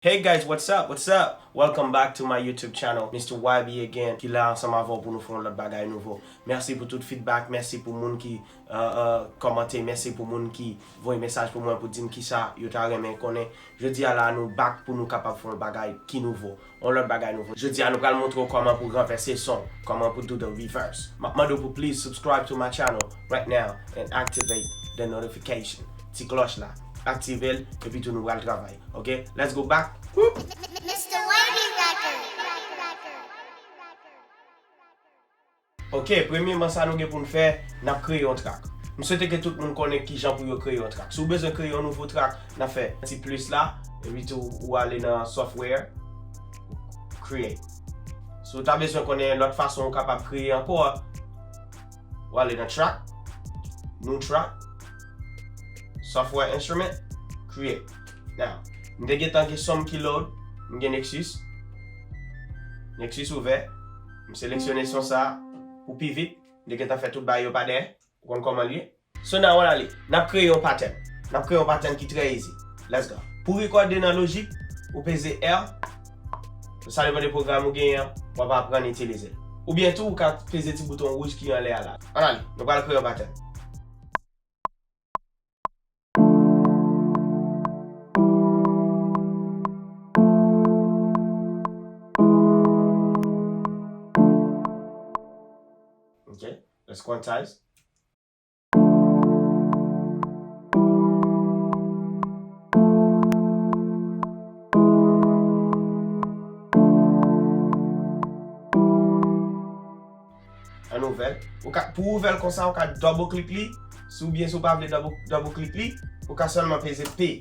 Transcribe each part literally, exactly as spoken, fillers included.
Hey guys, what's up? What's up? Welcome back to my YouTube channel, Mister Y B again, ki la ansanm avè w pou nou fè yon lòt bagay nouvo. Mèsi pou tout feedback, mèsi pou moun ki, uh, uh, kòmante, mèsi pou moun ki voye mesaj pou mwen pou di m kisa yo ta renmen konnen. Jodi a la, nou back pou nou kapab fè yon bagay ki nouvo, yon lòt bagay nouvo. Jodi a, nou pral montre w kòman pou ranvèse son, kòman pou do the reverse. M ap mande w pou please subscribe to my channel right now and activate the notification. Ti klòch la, aktive l, epi tou nou pral travay. Ok, let's go back. Whoop. Mister Y B Record. Ok, premyèman sa nou gen pou n fè, n ap kreye yon track. M swete ke tout moun konnen kijan pou yo kreye yon track. Si w bezwen kreye yon nouvo track, n ap fè ti plis la, epi tou ou ale nan software, create. Si w ta bezwen konnen lòt fason ou kapab kreye ankò, ou ale nan track, new track, software instrument, create. Now, m te gentan gen son m ki load, m gen Nexus. Nexus ouvè. M seleksyone son sa pou pi vit. M te gentan fè tout bagay yo pa dèyè. Ou konn kòman l ye. So now, ann ale. N ap kreye yon pattern. N ap kreye yon pattern ki trè easy. Let's go. Pou rekòde nan Logic, ou peze R. Sa depann de pwogram ou genyen an, w ap aprann itilize l. Oubyen tou, ou ka peze ti bouton wouj ki anlè a la. Ann ale, nou pral kreye yon pattern. Ok, let's quantize. An ouvè l. Ou ka, pou ouvè l konsa, ou ka double click li. Si oubyen si w pa vle double, double click li, ou ka sèlman peze P.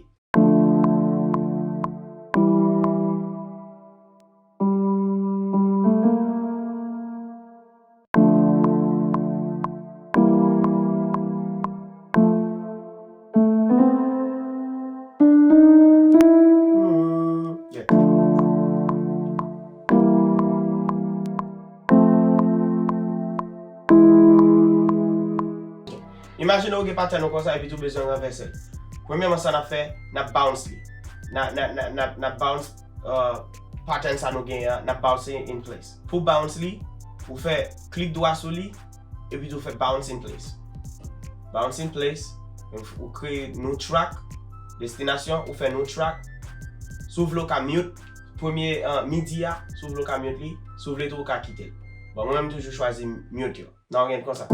Hmm, yeah. Imajine w gen patèn ou konsa epi tou bezwen ranvèse l. Premyèman, sa n ap fè, n ap bounce li. N a, n a, n a, n a, n ap bounce, uh, patèn sa nou genyen an, n ap bounce in place. Pou bounce li, ou fè klik dwa sou li, epi tou fè bounce in place. Bounce in place, ou, ou kreye new track, destinasyon, ou fè new track. Si w vle, ou ka mute premye, uh, midi a, si w vle, ou ka mute li. Si w vle tou, ou ka kite l. Bon, mwen menm, m toujou chwazi mute yo. Nan gen konsa.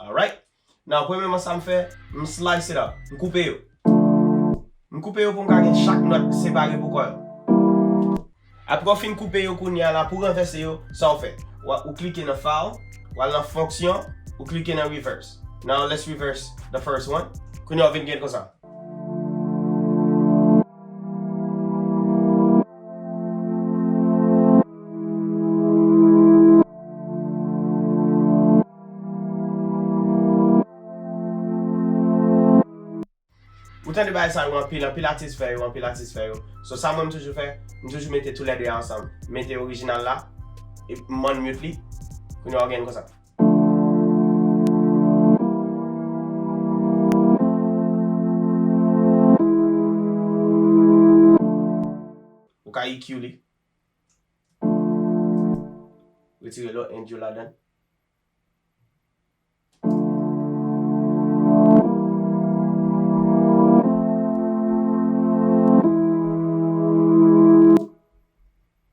Alright. Now, premyèman, sa m fè, m slice it up. M koupe yo. M koupe yo pou m ka gen chak nòt separe pou kò yo. Apre w fin koupe yo kounye a la, pou ranvèse yo, sa w fè? Ou, ou klike nan File, ou al nan Fonksyon, ou klike nan Reverse. Now, let's reverse the first one. Kounye a w vin gen konsa. Ou tande bagay sa yo anpil, anpil atis fè yo, anpil atis fè yo. So, sa mwen m toujou fè, m toujou mete toulède ansanm. M mete orijinal la, e m unmute li, kounye a w gen konsa. Ou ka E Q li. Retire lòt end yo ladan.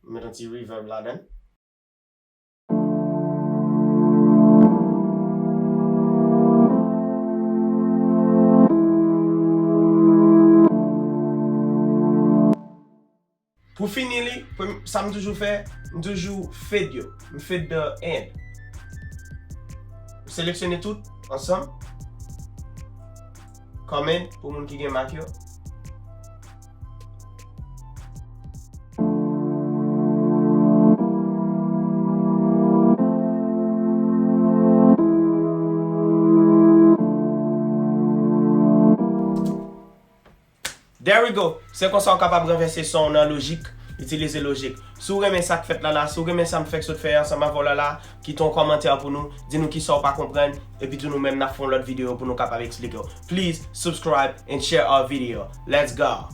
Met yon ti reverb ladan. Pou fini li, prem-, sa m toujou fè, m toujou fade yo. M fade the end. M seleksyone tout ansanm. Command pou moun ki gen Mac yo. There we go. Se konsa w kapab ranvèse son w nan Logic. Itilize lojik. Si w renmen sa k fèt la la, si w renmen sa m fèk sot fè ansanm avè w la la, kite yon kòmantè pou nou, di nou kisa w pa konprann, epi di nou menm n ap fè yon lòt videyo pou nou kapab eksplike w. Please subscribe and share our video. Let's go!